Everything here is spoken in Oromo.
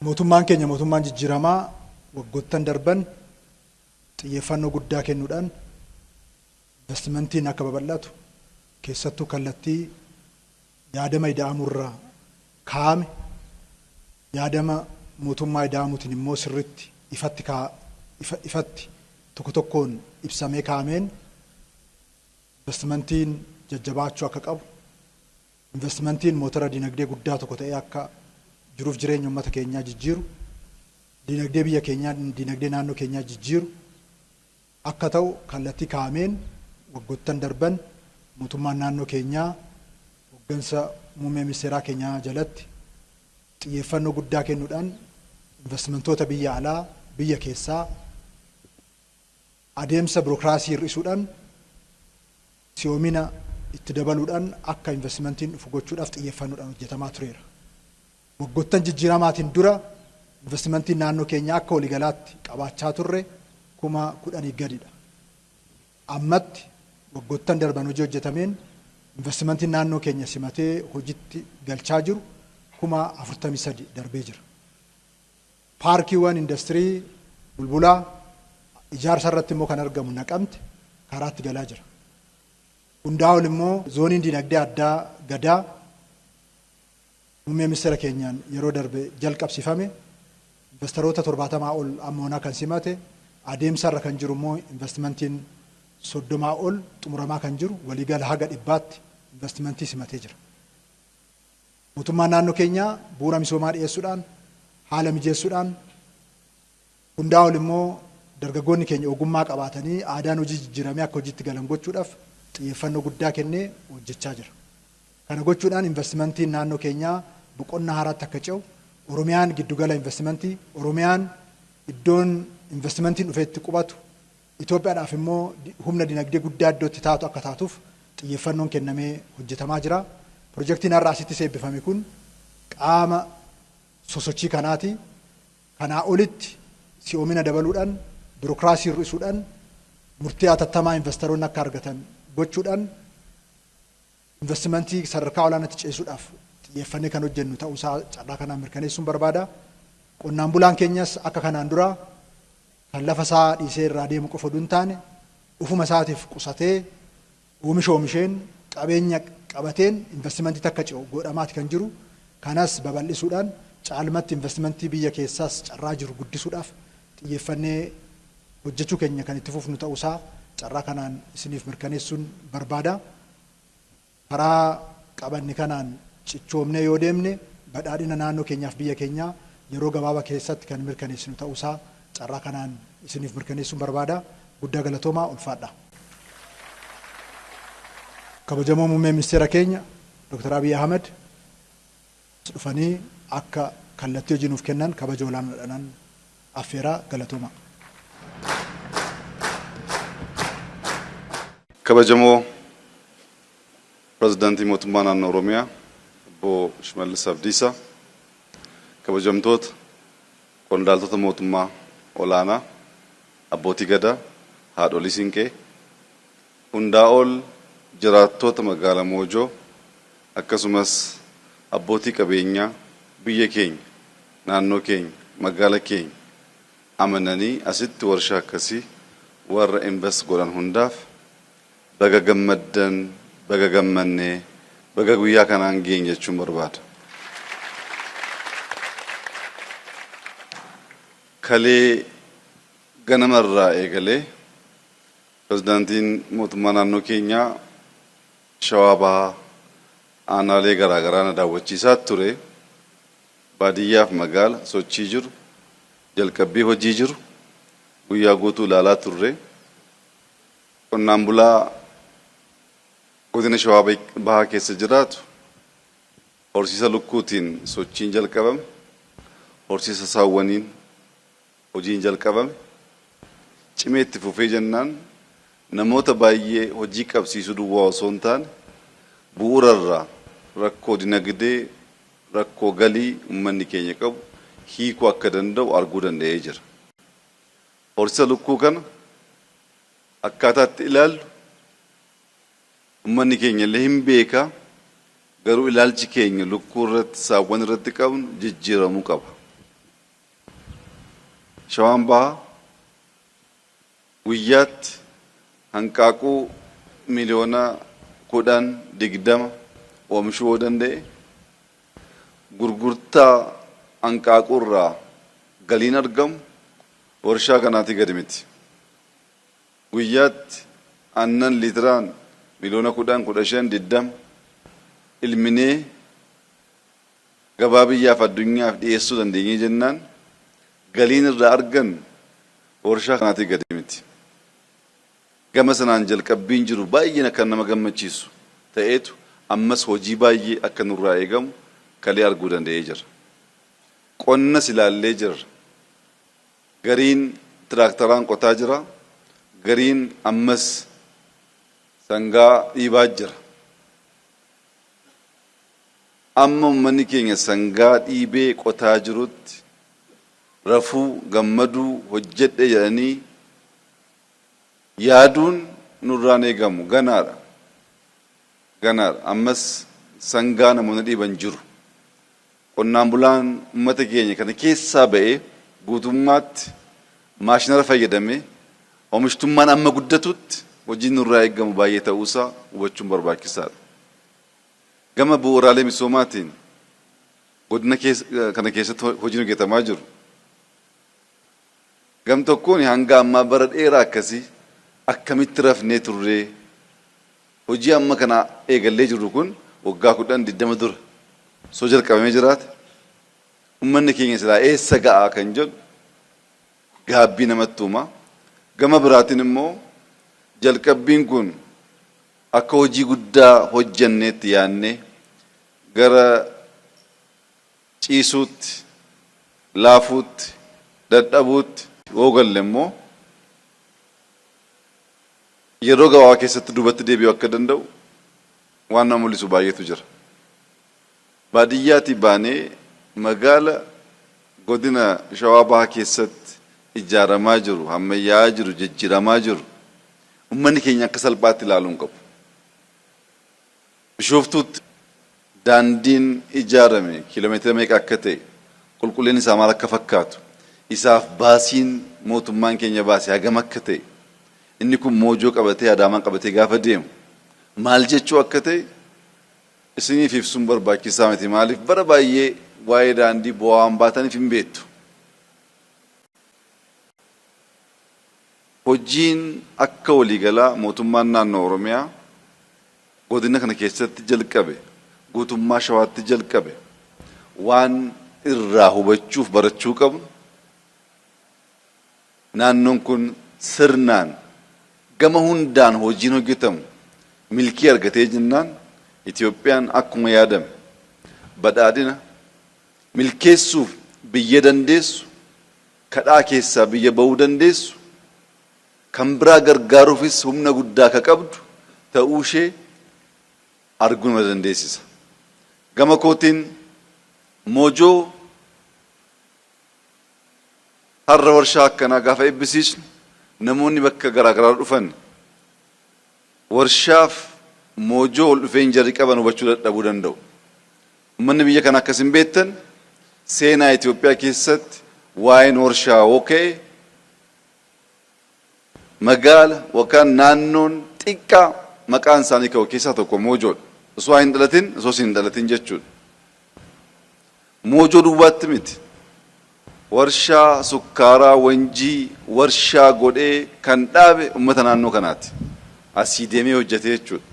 Mootummaan keenya mootummaan jijjiiramaa waggoottan darban xiyyeeffannoo guddaa kennuudhaan investimentiin akka babal'atu, keessattuu kallattii yaadama ida'amurraa kaa'ame, yaadama mootummaa ida'amuutiin immoo sirriitti ifatti ifatti tokko tokkoon ibsamee kaa'ameen investimentiin jajjabaachuu akka qabu, investimentiin motora dinagdee guddaa tokko ta'ee akka jiruuf jireenya uummata keenyaa jijjiiru, dinagdee biyya keenyaa, dinagdee naannoo keenyaa jijjiiru akka ta'u kallattii kaa'ameen waggoottan darban mootummaan naannoo keenyaa hooggansa muummee ministeeraa keenyaa jalatti xiyyeeffannoo guddaa kennuudhaan investimentoota biyya alaa, biyya keessaa adeemsa birookiraasii hir'isuudhaan si'oomina itti dabaluudhaan akka investimentiin dhufu gochuudhaaf xiyyeeffannoodhaan hojjetamaa tureera. Waggoottan jijjiiramaatiin dura investimentiin naannoo keenyaa akka waliigalaatti qabaachaa turre 10,000 gadidha. Ammatti waggoottan darban hojii hojjetameen investimentiin naannoo keenya simatee hojiitti galchaa jiru 43,000 darbee jira. Paarkiiwwan industirii Bulbulaa ijaarsa irratti immoo kan argamu Naqamte karaatti galaa jira. Hundaa ol immoo zooniin dinagdee addaa Gadaa muummee ministeera keenyaan yeroo darbe jalqabsiifame investoroota 70 ol ammoonaa kan simate, adeemsa irra kan jiru immoo investimentiin 30 ol xumuramaa kan jiru, waliigala haga 100tti investimentii simatee jira. Mootummaan naannoo keenyaa bu'uura misoomaa dhiyeessuudhaan, haala mijeessuudhaan, hundaa ol immoo dargaggoonni keenya ogummaa qabaatanii aadaan hojii jijjiiramee akka hojiitti galan gochuudhaaf xiyyeeffannoo guddaa kennee hojjechaa jira. Kana gochuudhaan investimentiin naannoo keenyaa boqonnaa haaraatti akka ce'u, Oromiyaan giddugala investimentii, Oromiyaan iddoon investimentiin dhufee itti qubatu, Itoophiyaadhaaf immoo humna dinagdee guddaa iddoo itti taatu akka taatuuf xiyyeeffannoon kennamee hojjetamaa jira. Pirojektiin har'a asitti eebbifame kun qaama sosochii kanaati. Kanaa olitti si'oomina dabaluudhaan, birookiraasii hir'isuudhaan, murtii hatattamaa investoroonni akka argatan gochuudhaan investimentii sadarkaa olaanaatti ceesisuudhaaf xiyyeeffannee kan hojjennu ta'uusaa carraa kanaan mirkaneessuun barbaada. Qonnaan bulaan keenyas akka kanaan dura kan lafa isaa dhiisee irraa deemu qofa oduu hin taane, ufuma isaatiif qusatee oomisha oomisheen qabeenya qabateen investimentii takka ce'u godhamaati kan jiru. Kanas babal'isuudhaan caalmatti investimentii biyya keessaas carraa jiru guddisuudhaaf xiyyeeffannee hojjechuu keenya kan itti fufnu ta'uusaa carraa kanaan isiniif mirkaneessuun barbaada. Karaa qabanne kanaan cichoomnee yoo deemne badhaadhina naannoo keenyaaf biyya keenyaa yeroo gabaabaa keessatti kan mirkaneessinu ta'uusaa carraa kanaan isiniif mirkaneessuun barbaada. Guddaa galatoomaa, ulfaadha. Kabajamoo muummee ministeera keenya Dr. Abiy Ahmed dhufanii akka kallattii hojii nuuf kennan kabaja olaanaadhaan affeeraa, galatoomaa. Kabajamoo Pirezidaantii Mootummaa Naannoo Oromiyaa Obbo Shimallis Abdiisaa, kabajamtoota qondaaltota mootummaa olaanaa, abbootii gadaa, haadholii siinqee, hundaa ol jiraattoota magaalaa Moojoo, akkasumas abbootii qabeenyaa biyya keenya, naannoo keenya, magaala keenya amananii asitti warshaa akkasii warra invest godhan hundaaf baga gammaddan, baga gammannee, baga guyyaa kanaan geenye jechuun barbaada. Kalee ganamarraa eegalee pirezidaantiin mootummaa naannoo keenyaa Shawaa Bahaa aanaalee garaagaraa na daawwachiisaa ture. Baadiyyaaf magaala sochii jiru, jalqabbii hojii jiru guyyaa guutuu ilaalaa turre. Qonnaan bulaa godina Shawaa Bahaa keessa jiraatu horsiisa lukkuutiin sochiin jalqabame, horsiisa saawwaniin hojiin jalqabame, cimee itti fufee jennaan namoota baay'ee hojii qabsiisuu duwwaa osoo hin taane bu'uurarraa rakkoo dinagdee, rakkoo galii uummanni keenya qabu hiikuu akka danda'u arguu danda'ee jira. Horsiisa lukkuu kana akkaataatti ilaallu uummanni keenya illee hin beekaa, garuu ilaalchi keenya lukkuu irratti, saawwan irratti qabnu jijjiiramuu qaba. Shawaan Bahaa guyyaatti hanqaaquu 10 miliyoona 20 oomishuu yoo danda'e, gurgurtaa hanqaaquu irraa galiin argamu warshaa kanaatii gadi miti. Guyyaatti aannan liitiraan 10 miliyoona, 15, 20 ilminee gabaa biyyaaf addunyaaf dhiyeessuu dandeenyee jennaan, galiin irraa argannu warshaa kanaatii gadi miti. Gama sanaan jalqabbiin jiru baay'een akka nama gammachiisu ta'eetu, ammas hojii baay'ee akka nurraa eegamu kalee arguu danda'ee jira. Qonnas ilaallee jirra. Gariin tiraaktaraan qotaa jira. Gariin ammas sangaa dhiibaa jira. Amma uummanni keenya sangaa dhiibee qotaa jirutti rafuu, gammaduu, hojjedhe jedhanii yaaduun nurraan eegamu ganaadha. Ganaadha. Ammas sangaa namoonni dhiiban jiru. Qonnaan bulaan uummata keenya kana keessaa ba'ee guutummaatti maashinara fayyadamee oomishtummaan amma guddatutti hojiin nurraa eegamu baay'ee ta'uusaa hubachuun barbaachisaadha. Gama bu'uuraalee misoomaatiin godina kana keessatti hojiin hojjetamaa jiru. Gam tokkoon hanga ammaa bara dheeraa akkasii akkamitti rafnee turree, hojii amma kana eegallee jirru kun waggaa 10, 20 dura soo jalqabamee jiraate uummanni keenya silaa eessa ga'aa kan jedhu gaabbii namatti uuma. Gama biraatiin immoo jalqabbiin kun akka hojii guddaa hojjanneetti yaannee gara ciisuutti, laafuutti, dadhabuutti yoo galle immoo yeroo gabaabaa keessatti duubatti deebi'uu akka danda'u waan nama mul'isu baay'eetu jira. Baadiyyaatii baanee magaala godina Shawaa Bahaa keessatti ijaaramaa jiru, ammayyaa'aa jiru, jijjiiramaa jiru uummanni keenya akka salphaatti ilaaluu hin qabu. Bishooftuutti daandiin ijaarame kiiloomeetira meeqa akka ta'e, qulqullinni isaa maal akka fakkaatu, isaaf baasiin mootummaan keenya baase hagam akka ta'e, inni kun Moojoo qabatee, Adaamaa qabatee gaafa deemu maal jechuu akka ta'e isiniif ibsuun barbaachisaa miti. Maaliif? Bara baay'ee waa'ee daandii bu'aa waan baataniif hin beektu. Hojiin akka waliigalaa mootummaan naannoo Oromiyaa godina kana keessatti jalqabe, guutummaa Shawaatti jalqabe, waan irraa hubachuuf barachuu qabnu, naannoon kun sirnaan gama hundaan hojiin hojjetamu milkii argatee jennaan, Itoophiyaan akkuma yaadame badhaadhina milkeessuuf biyya dandeessu, kadhaa keessaa biyya ba'uu dandeessu, kan biraa gargaaruufis humna guddaa ka qabdu ta'uu ishee arguu nama dandeessisa. Gama kootiin Moojoo har'a warshaa akkanaa gaafa eebbisiisnu, namoonni bakka garaa garaa dhufan warshaaf Moojoo ol dhufeen jarri qaban hubachuu dadhabuu danda'u. Uummanni biyya kana akkas hin beektan, seenaa Itoophiyaa keessatti waa'een warshaa hoo ka'e magaala yookaan naannoon xiqqaa maqaan isaanii ka'u keessaa tokko Moojoodha. Osoo hin dhalatin, osoo isin hin dhalatin jechuudha. Moojoo duwwaatti miti. Warshaa sukkaaraa Wanjii warshaa godhee kan dhaabe uummata naannoo kanaati. Asii deemee hojjetee jechuudha.